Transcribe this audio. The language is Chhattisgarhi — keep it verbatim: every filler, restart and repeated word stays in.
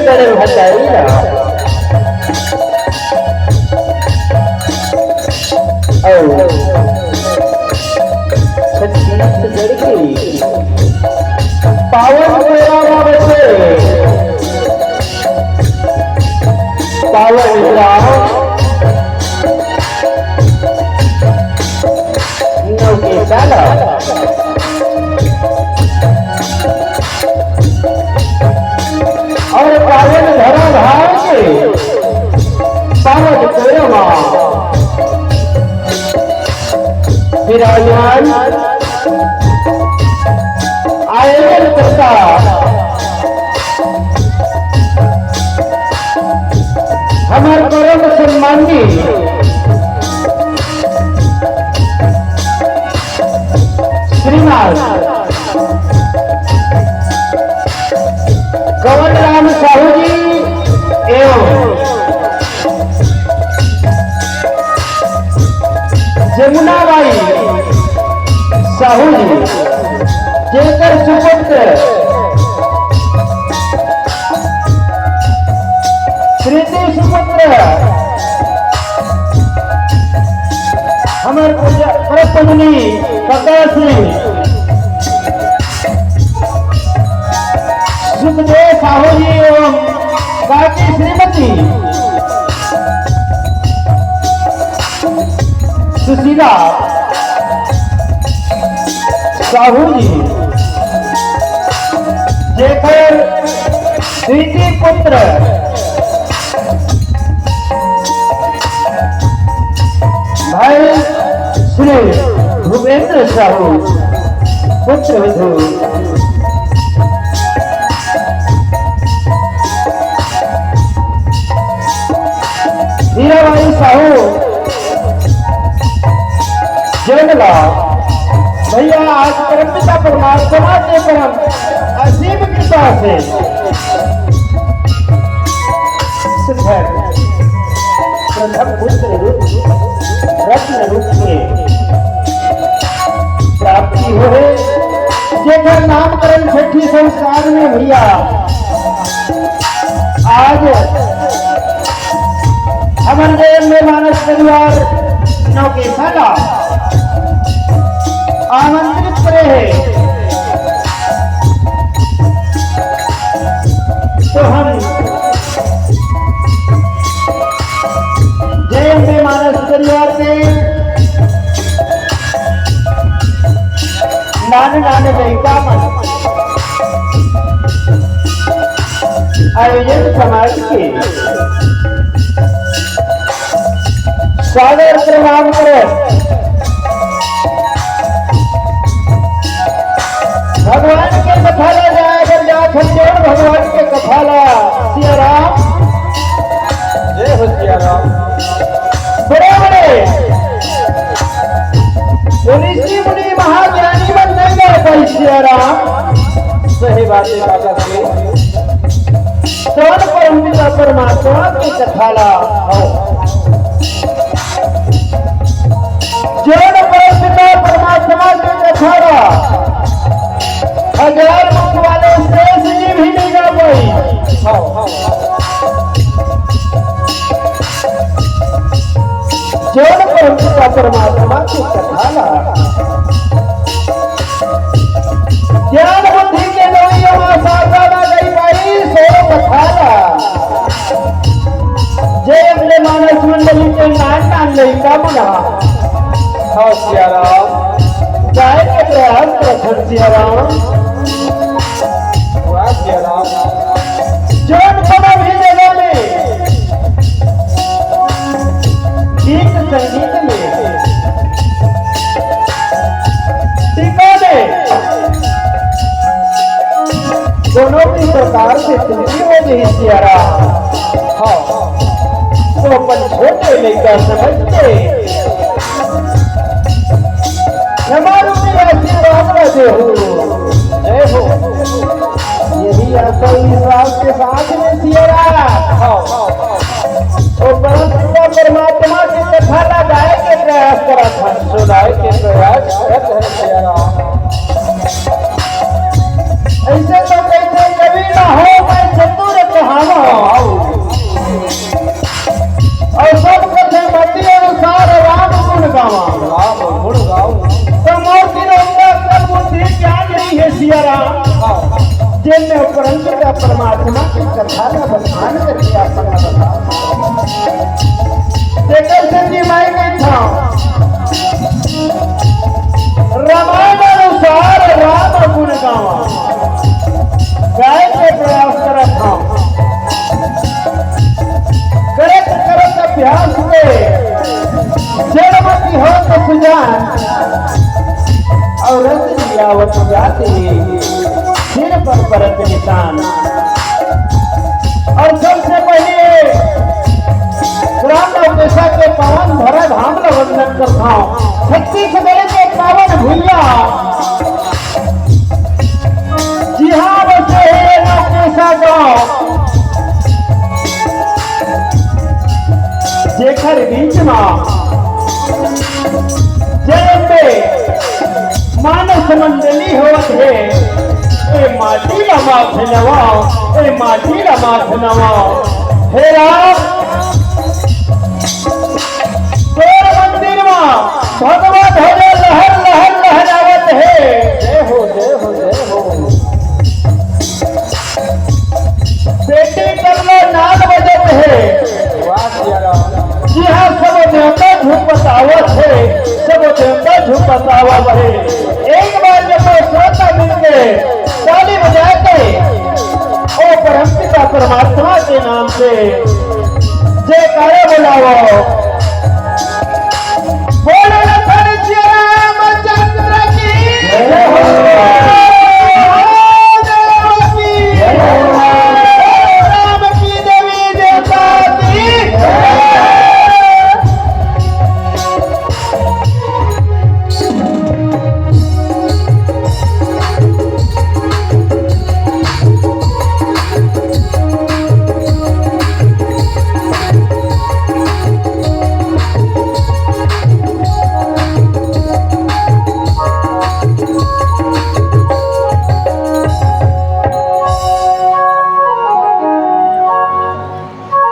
करे भंडारी ला। अउ छत्तीसगढ़ के पावन मेला मा बसे पावन ग्राम नौकेसा ला। अउ पावन धरा धाम के पावन कोरवा विराजमान आयोजन करता हमर परम सम्माननीय श्रीमान कवन राम साहू जी एवं जमुना बाई साहू जी, जेकर सुपुत्र कृति सुपुत्र हमर पूजा परम पूजनीय कका श्री सुखदेव साहू जी एवं काकी श्रीमती सुशीला साहू जी, जेकर द्वितीय पुत्र भाई श्री भूपेंद्र साहू, पुत्र वधू हीराबाई साहू, जेन ला भैया आज परमपिता परमात्मा के परम असीम कृपा से सुधर प्रथम पुत्र रूप, रत्न रूप के प्राप्ति होहे, जेकर नामकरण छठी संस्कार में भैया आज हमर जय अम्बे मानस परिवार नौकेसा ला आमंत्रित करे हे, तो हम जय अम्बे मानस परिवार के नान नान लइका मन आयोजन समाज के सादर प्रणाम करत भगवान के कथा ला जाए बर जात हन, जोड़ भगवान के कथा ला। सिया राम। जय हो सिया राम। बड़े बड़े ऋषि मुनि महाज्ञानी मन नहीं गा पाई सिया राम। सही बात है काका श्री। कौन परमपिता परमात्मा के कथा ला? जोन परमपिता परमात्मा के कथा ला हजार मुख वाले शेष जी भी नहीं गा पाई। जोन परमपिता परमात्मा के कथा ला ज्ञान बुद्धि के नवैया मा शारदा ला गई पाई सो कथा ला। जय अम्बे मानस मंडली के नान नान लइका मन हा। हाँ सिया राम। गाय के प्रयास प्रथम सिया राम। वाह सिया राम। जोन कोनो भी जगह में गीत संगीत में टीका में कोनो भी प्रकार से त्रुटि हो गई सिया राम, हाँ, तो अपन छोटे लइका समझ के क्षमा रूपी आशीर्वाद ला देहू। जय हो। यही आशा विश्वास के साथ में सिया राम, हाँ, तो परम पिता परमात्मा के कथा ला गाए के प्रयास करत हन। सुनाए के प्रयास करत हन सिया राम। ऐसे तो कहते कवि ना हो मैं चतुर कहावा। जेन में परमपिता परमात्मा के कथा ला बखान करके आप मन ला बताओ। तेकर सेती मैं कहत हंव, रामायण अनुसार राम गुण गावा, गाय के प्रयास करत हंव। करत करत अभ्यास में जड़मति होत सुजान, अउ रस लीलावत जाति सिर पर परत निसान। अउ सबसे पहिले ग्राम नवकेसा के पावन धरा धाम ला वंदन करत हंव। छत्तीसगढ़ के पावन भुइयां, जिहां बसे हे नवकेसा गांव, जेकर बीच मा जय अम्बे मानस मंडली होवत हे। ए माटी ला माथ नवाओ, ए माटी ला माथ नवाओ। हे राम, तोर मंदिर मा भगवा ध्वजा लहर लहर लहरावत हे। जय हो, जय हो, जय हो। बेटी कर लो नाद बजत हे। वाह, जिया राम। जी हाँ, सब देवता झूम बतावत हे, सब देवता झूम बतावत हे। एक बार जब वो श्रोता मिलके ताली बजाए के, ओ परमपिता परमात्मा के नाम से जयकारा बुलाओ। बोलो लखन सिया रामचंद्र की जय।